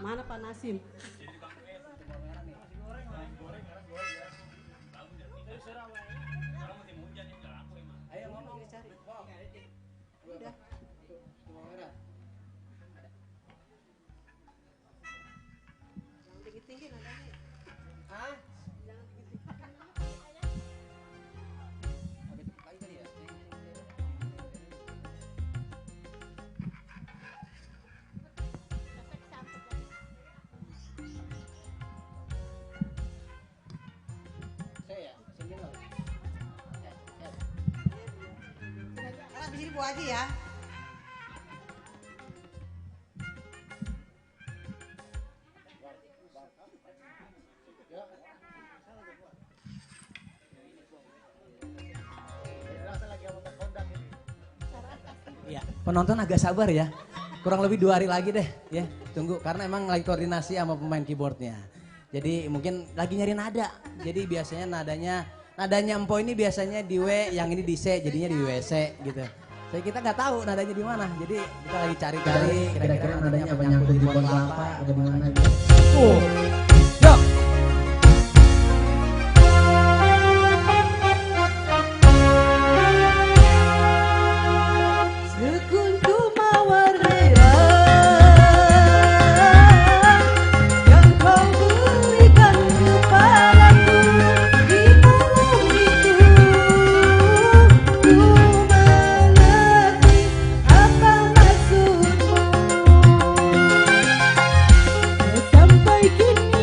Mana Pak Nasim? Ayo ngomong dicari. Udah. Jangan tinggi-tinggi nadanya. Hah? Jangan tinggi-tinggi. Agak cepet lagi kali ya. Saya sembilan. Alat di sini Bu Haji ya. Iya, penonton agak sabar ya. Kurang lebih 2 hari lagi deh ya. Tunggu karena emang lagi koordinasi sama pemain keyboardnya. Jadi mungkin lagi nyari nada. Jadi biasanya nadanya Empo ini biasanya di W, yang ini di C, jadinya di WC gitu. Jadi kita nggak tahu nadanya di mana. Jadi kita lagi cari-cari kira-kira nadanya apa nyangkut di pohon kelapa atau di mana gitu. Yuk. Sekuntu mawar merah yang kau berikan kepadaku di malam itu, ku mengerti apa maksudmu. Sampai kini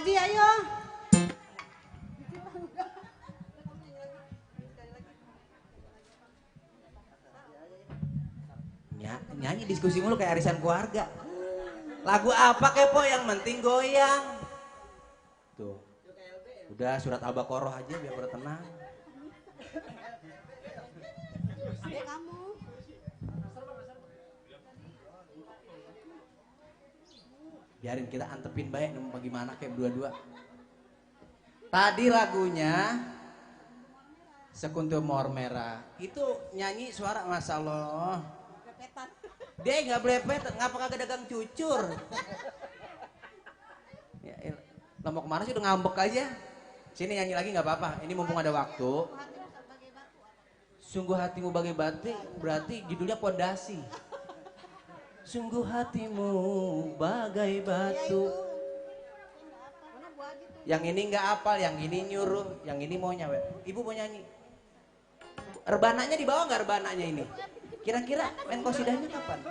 lagi ayo. Nyanyi diskusi mulu kayak arisan keluarga. Lagu apa kepo yang penting goyang. Tuh. Udah surat Al-Baqarah aja biar pada tenang. Kamu. Biarin kita antepin baik bagaimana kayak berdua-dua. Tadi lagunya Sekuntum Mawar Merah. Itu nyanyi suara Masya Allah. Dia nggak belepet, ngapa kagak dagang cucur? Ya, lo mau kemana sih udah ngambek aja. Sini nyanyi lagi nggak apa-apa. Ini mumpung ada waktu. Sungguh hatimu bagai batu, berarti judulnya Pondasi. Sungguh hatimu bagai batu. Yang ini nggak apal, yang ini nyuruh, yang ini mau nyawer. Ibu mau nyanyi. Rebananya di bawah nggak rebananya ini? Kira-kira main kosidahnya kapan?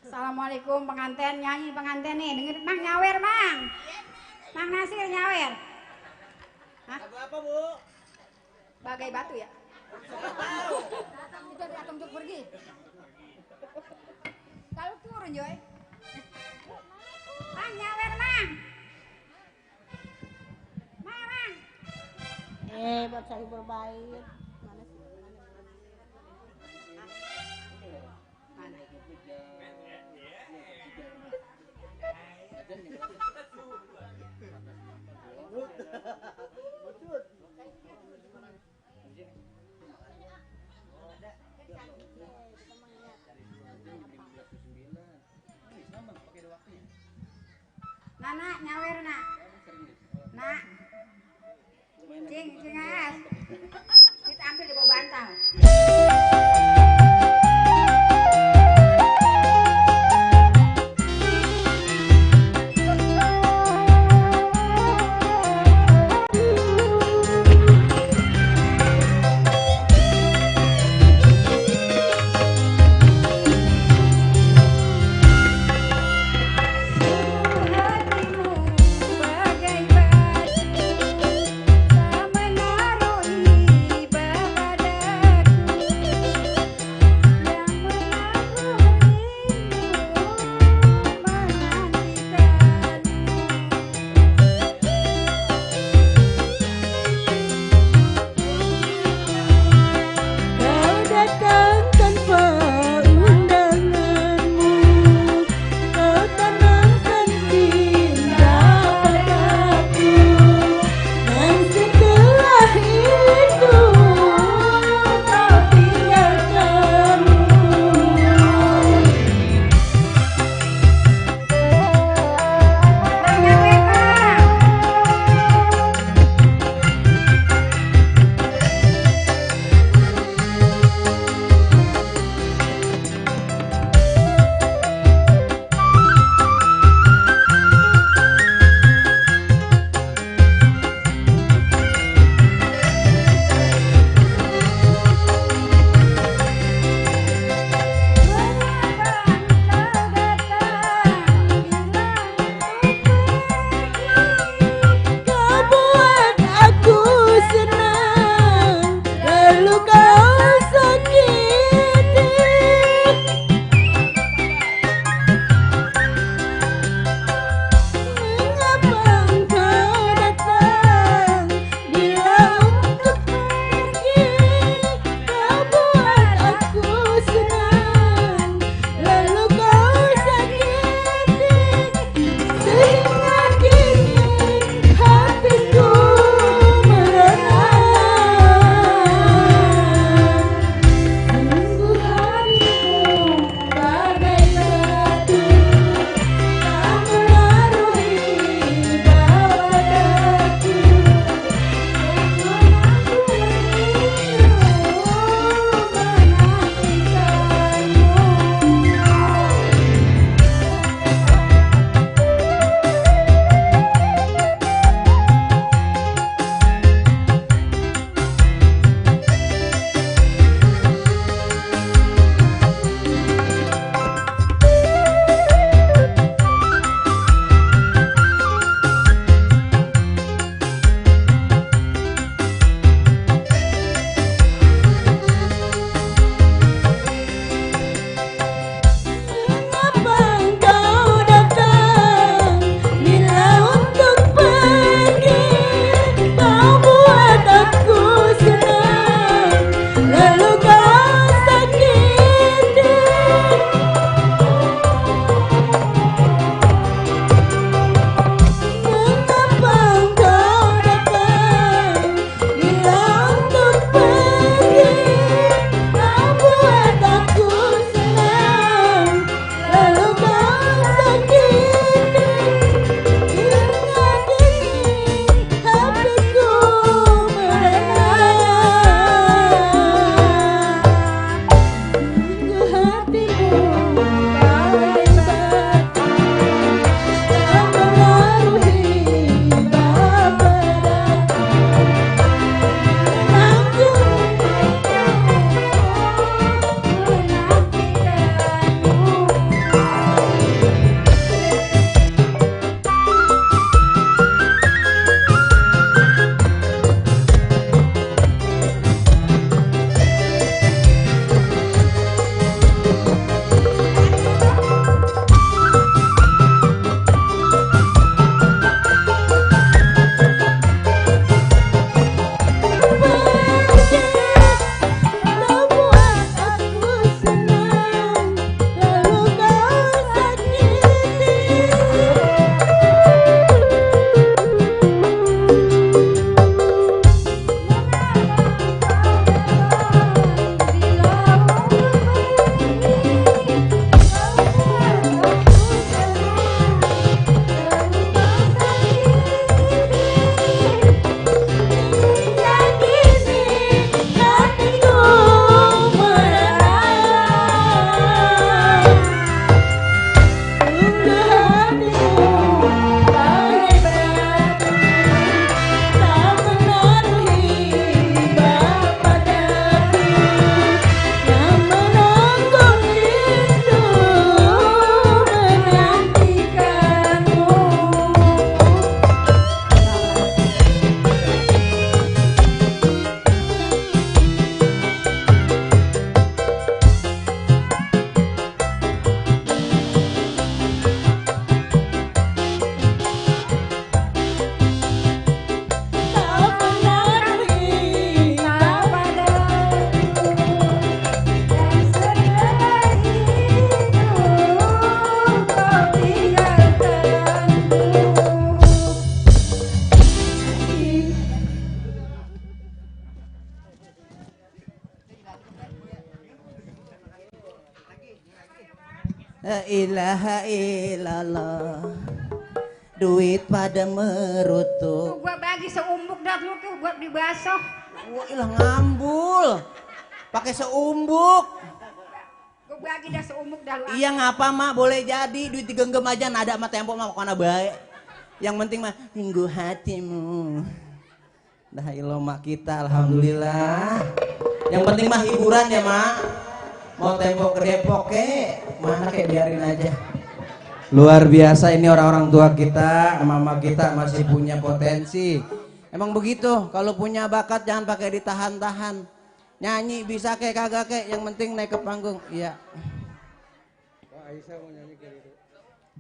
Assalamualaikum pengantin, nyanyi pengantin nih, dengerin Mang nyawer Mang. Mang Nasir nyawer. Hah? Lagu apa Bu? Bagai batu ya? Itu ada atom pergi. Kalau turun Joy. Mang nyawer Mang. Mang. Buat saya berbaik. Mana sih? Mana? Nana nyawer nak. Nak. Cing as. Kita ambil di bawah bantal. Bagai batu, tak menaruhi La ilaha illallah. Duit pada merutuk. Gua bagi seumbuk dah lu tuh buat dibasuh. Wah, ilah ngambul. Pakai seumbuk. Gua bagi dah seumbuk dah lu. Iya ngapa mak, boleh jadi duit digenggam aja nada sama tempo mah kana bae. Yang penting mah minggu hatimu. Dah ilah mak kita alhamdulillah. Yang penting mah hiburan ya mak. Mau tempo ke Depok mana kayak biarin aja. Luar biasa ini orang-orang tua kita, mama kita masih punya potensi. Emang begitu, kalau punya bakat jangan pakai ditahan-tahan. Nyanyi bisa kayak kagak kayak, yang penting naik ke panggung. Iya.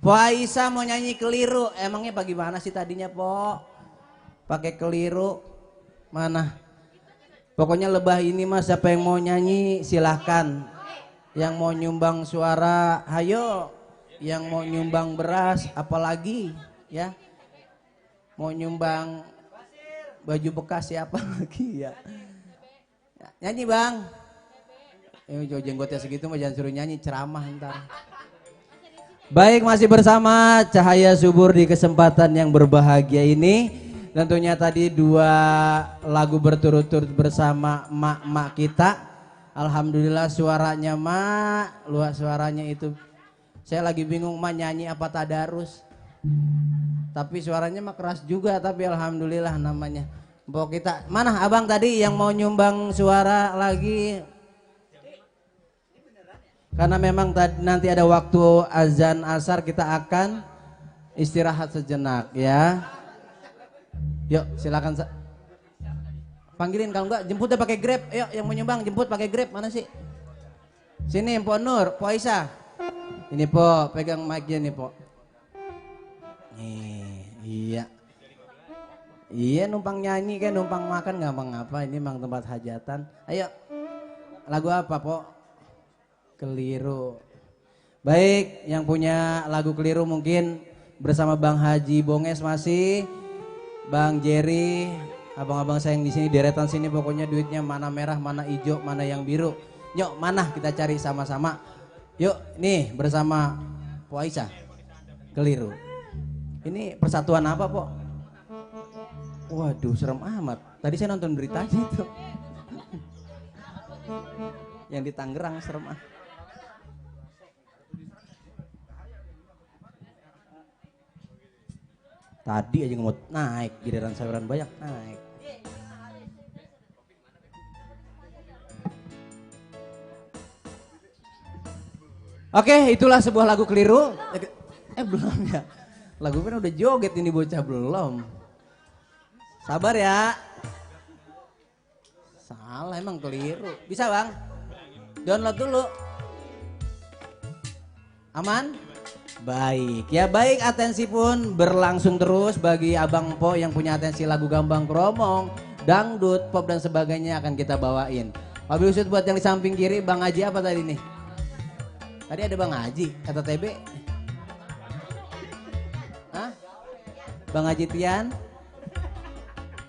Po Aisyah mau nyanyi keliru. Emangnya bagaimana sih tadinya, Po? Pakai keliru. Mana? Pokoknya lebah ini mah siapa yang mau nyanyi silahkan. Yang mau nyumbang suara, hayo. Yang mau nyumbang beras, apalagi ya. Mau nyumbang baju bekas siapa lagi ya. Nyanyi bang. Jenggotnya segitu mah jangan suruh nyanyi, ceramah ntar. Baik, masih bersama Cahaya Subur di kesempatan yang berbahagia ini. Tentunya tadi 2 lagu berturut-turut bersama mak-mak kita. Alhamdulillah suaranya mak, luas suaranya itu. Saya lagi bingung mak nyanyi apa tadarus. Tapi suaranya mah keras juga, tapi alhamdulillah namanya. Mbok kita, mana abang tadi yang mau nyumbang suara lagi? Karena memang nanti ada waktu azan asar kita akan istirahat sejenak ya. Yuk silakan. Panggilin kalau enggak jemputnya pakai Grab. Yuk yang mau nyumbang jemput pakai Grab, mana sih? Sini Mpok Nur, Po Aisyah. Ini Po, pegang mic-nya nih Po. Iya. Iya numpang nyanyi kan, numpang makan gampang apa, ini memang tempat hajatan. Ayo, lagu apa Po? Keliru. Baik, yang punya lagu Keliru mungkin bersama Bang Haji Bonges masih. Bang Jerry, abang-abang saya yang di sini deretan sini pokoknya duitnya mana merah, mana hijau, mana yang biru. Yuk mana kita cari sama-sama. Yuk nih bersama Po Aisyah. Keliru. Ini persatuan apa Po? Waduh serem amat. Tadi saya nonton beritanya itu. Yang di Tangerang serem ah. Tadi aja ngemot naik, giliran sayuran banyak naik. Oke, itulah sebuah lagu Keliru. Belum ya. Lagu kan udah joget ini bocah belum. Sabar ya. Salah emang Keliru. Bisa bang? Download dulu. Aman? Baik. Ya baik, atensi pun berlangsung terus bagi Abang Po yang punya atensi lagu Gambang Kromong, dangdut, pop dan sebagainya akan kita bawain. Wabil usut buat yang di samping kiri, Bang Haji apa tadi nih? Tadi ada Bang Haji, kata TB. Hah? Bang Haji Tian?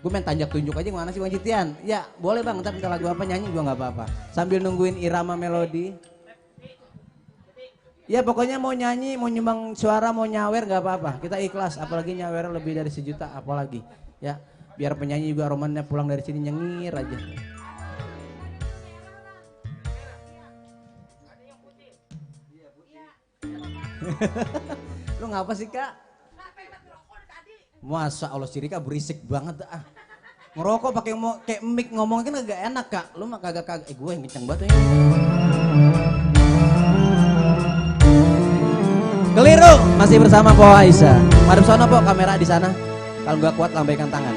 Gue main tanjak tunjuk aja, mana sih Bang Haji Tian? Ya boleh bang, ntar minta lagu apa nyanyi juga gak apa-apa. Sambil nungguin irama melodi. Ya pokoknya mau nyanyi, mau nyumbang suara, mau nyawer gak apa-apa. Kita ikhlas, apalagi nyawer lebih dari 1 juta, apalagi. Ya biar penyanyi juga romannya pulang dari sini nyengir aja. Lu ngapa sih kak? Masa Allah si Rika berisik banget ah. Ngerokok pakai kayak mic ngomongin kan agak enak kak. Lu mah kagak gue yang kenceng banget ya. Keliru masih bersama Po Aisyah. Madep sono Po, kamera di sana. Kalau nggak kuat lambaikan tangan.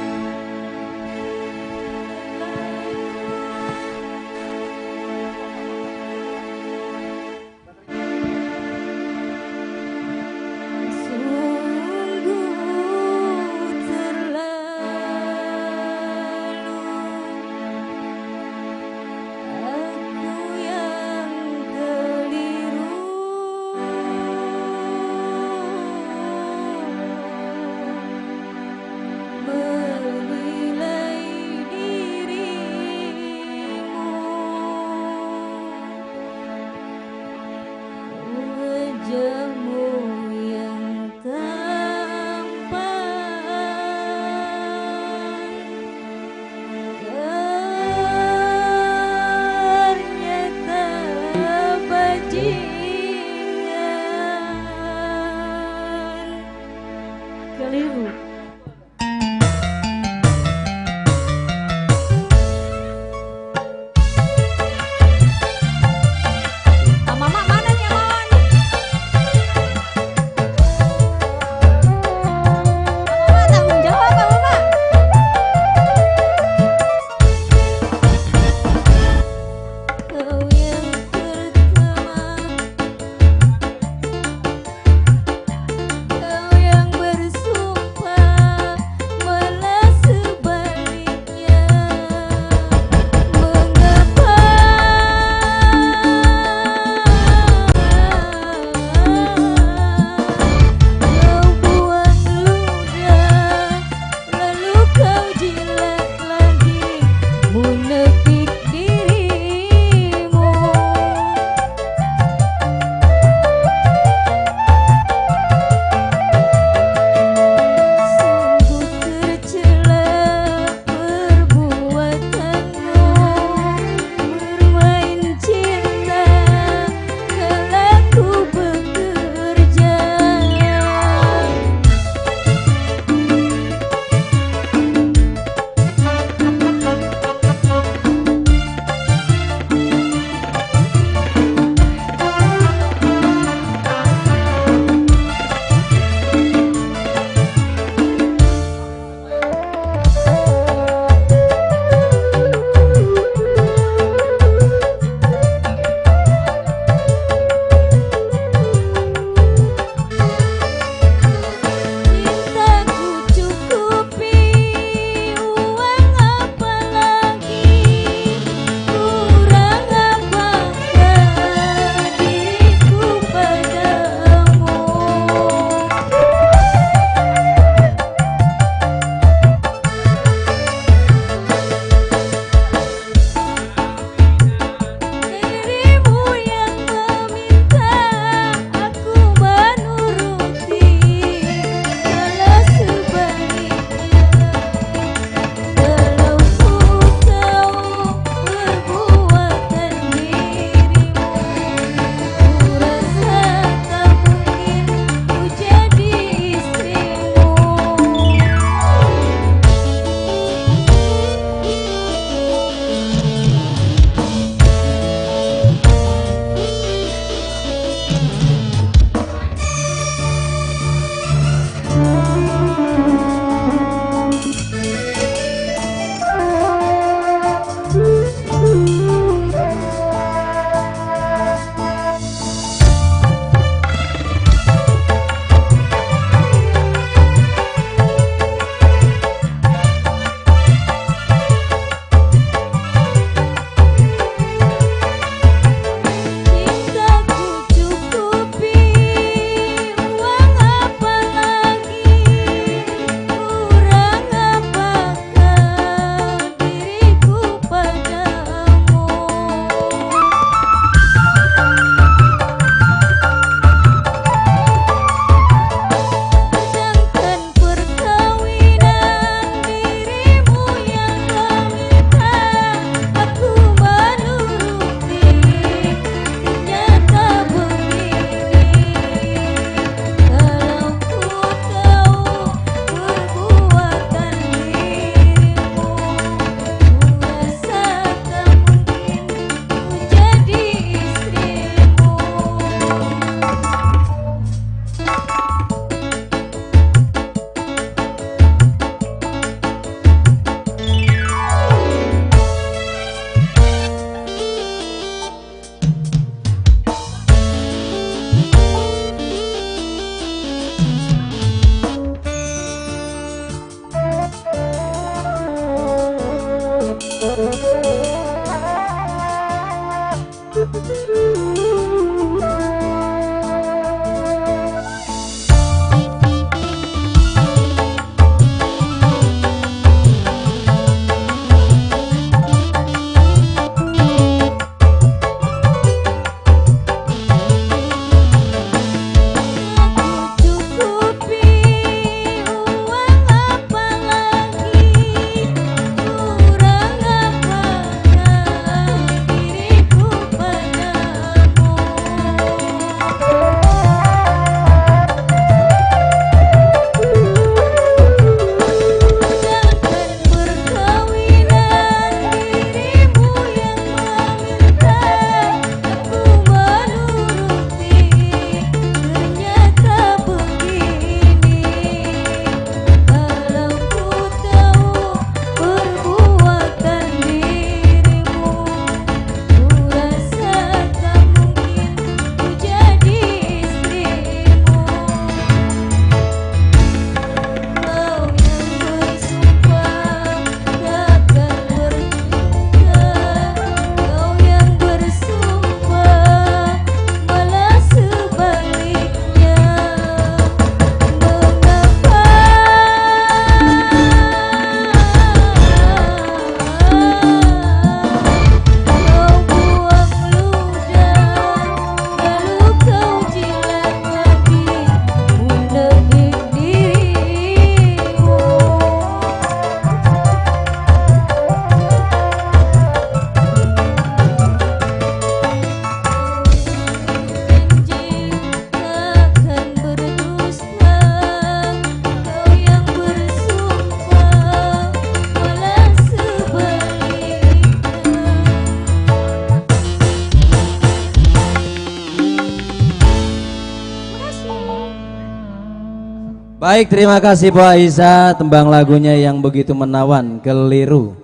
Baik, terima kasih Bu Aisyah, tembang lagunya yang begitu menawan, Keliru.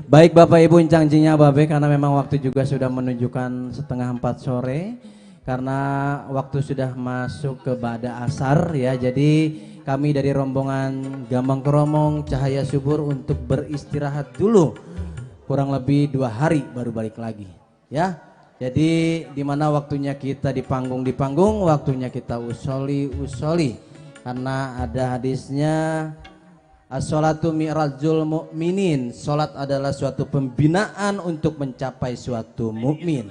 Baik Bapak Ibu Incang-Cinya Babe, karena memang waktu juga sudah menunjukkan 3:30 sore, karena waktu sudah masuk ke Bada Asar ya, jadi kami dari rombongan Gambang Kromong Cahaya Subur untuk beristirahat dulu, kurang lebih 2 hari baru balik lagi ya. Jadi dimana waktunya kita di panggung, waktunya kita usoli. Karena ada hadisnya, as-sholatu mi'rajul mu'minin, sholat adalah suatu pembinaan untuk mencapai suatu mukmin.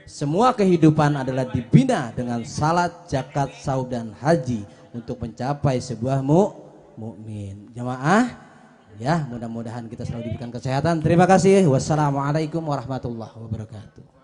Semua kehidupan adalah dibina dengan salat, zakat, saum dan haji untuk mencapai sebuah mukmin. Jamaah, ya mudah-mudahan kita selalu diberikan kesehatan. Terima kasih. Wassalamualaikum warahmatullahi wabarakatuh.